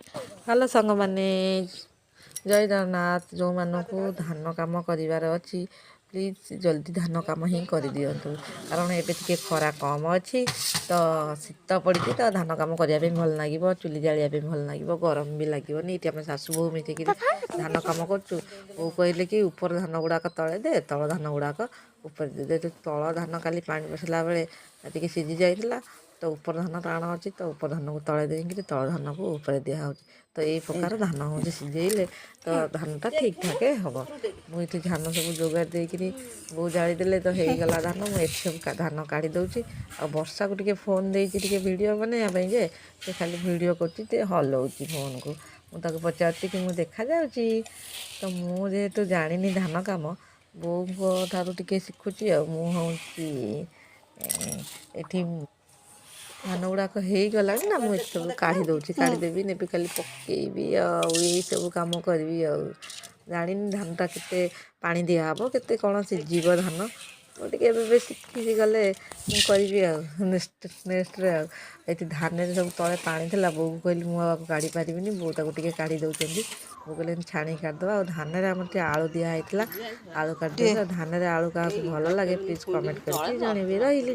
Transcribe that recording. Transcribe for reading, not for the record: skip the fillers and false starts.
Hello ସାଙ୍ଗମାନେ, ଜୟ ଜଗନ୍ନାଥ। ଯେଉଁମାନଙ୍କୁ ଧାନ କାମ କରିବାର ଅଛି, ପ୍ଲିଜ୍ ଜଲ୍ଦି ଧାନ କାମ ହିଁ କରିଦିଅନ୍ତୁ, କାରଣ ଏବେ ଟିକେ ଖରା କମ୍ ଅଛି ତ, ଶୀତ ପଡ଼ିଛି ତ, ଧାନ କାମ କରିବା ପାଇଁ ଭଲ ଲାଗିବ, ଚୁଲି ଜାଳିବା ପାଇଁ ଭଲ ଲାଗିବ, ଗରମ ବି ଲାଗିବନି। ଏଇଠି ଆମେ ଶାଶୁ ବୋହୂ ମିଶିକିରି ଧାନ କାମ କରୁଛୁ। ବୋଉ କହିଲେ କି ଉପର ଧାନ ଗୁଡ଼ାକ ତଳେ ଦେ, ତଳ ଧାନ ଗୁଡ଼ାକ ଉପରେ ଦେ। ଯେହେତୁ ତଳ ଧାନ କାଲି ପାଣି ବସିଲା ବେଳେ ଟିକେ ସିଝି ଯାଇଥିଲା, ତ ଉପର ଧାନ ଟାଣ ଅଛି, ତ ଉପର ଧାନକୁ ତଳେ ଦେଇକିରି ତଳ ଧାନକୁ ଉପରେ ଦିଆହେଉଛି। ତ ଏଇ ପ୍ରକାର ଧାନ ହେଉଛି ସିଝେଇଲେ ତ ଧାନଟା ଠିକ୍ ଠାକ୍ ହେବ। ମୁଁ ଏଠି ଧାନ ସବୁ ଯୋଗାଡ଼ ଦେଇକିରି ବୋଉ ଜାଳିଦେଲେ ତ ହେଇଗଲା ଧାନ। ମୁଁ ଏଠି ସବୁ ଧାନ କାଢ଼ି ଦେଉଛି। ଆଉ ବର୍ଷାକୁ ଟିକେ ଫୋନ୍ ଦେଇଛି ଟିକେ ଭିଡ଼ିଓ ବନେଇବା ପାଇଁ ଯେ, ସେ ଖାଲି ଭିଡ଼ିଓ କରୁଛି, ଟିକେ ହଲଉଛି ଫୋନ୍କୁ। ମୁଁ ତାକୁ ପଚାରୁଛି କି ମୁଁ ଦେଖାଯାଉଛି ତ? ମୁଁ ଯେହେତୁ ଜାଣିନି ଧାନ କାମ, ବୋଉଙ୍କ ଠାରୁ ଟିକେ ଶିଖୁଛି। ଆଉ ମୁଁ ହେଉଛି ଏଠି ଧାନ ଗୁଡ଼ାକ ହେଇଗଲାଣି ନା, ମୁଁ ଏଠି ସବୁ କାଢ଼ି ଦେଉଛି। କାଢ଼ିଦେବି, ନେବି, ଖାଲି ପକେଇବି ଆଉ ଏଇସବୁ କାମ କରିବି। ଆଉ ଜାଣିନି ଧାନଟା କେତେ ପାଣି ଦିଆହେବ, କେତେ କ'ଣ ସିଝିବ ଧାନ। ମୁଁ ଟିକେ ଏବେ ଏବେ ଶିଖିଛି, ଗଲେ ମୁଁ କରିବି ଆଉ ନେକ୍ସଟରେ। ଆଉ ଏଠି ଧାନରେ ସବୁ ତଳେ ପାଣି ଥିଲା। ବୋଉକୁ କହିଲି, ମୁଁ ଆଉ କାଢ଼ି ପାରିବିନି। ବୋଉ ତାକୁ ଟିକେ କାଢ଼ି ଦେଉଛନ୍ତି। ବୋଉ କହିଲେ ଛାଣିକି କାଢ଼ିଦେବା। ଆଉ ଧାନରେ ଆମର ଟିକେ ଆଳୁ ଦିଆ ହେଇଥିଲା, ଆଳୁ କାଢ଼ି ଦେଉଛି। ଆଉ ଧାନରେ ଆଳୁ କାହାକୁ ଭଲ ଲାଗେ, ପ୍ଲିଜ୍ କମେଣ୍ଟ କରିକି ଜଣେଇବି। ରହିଲି।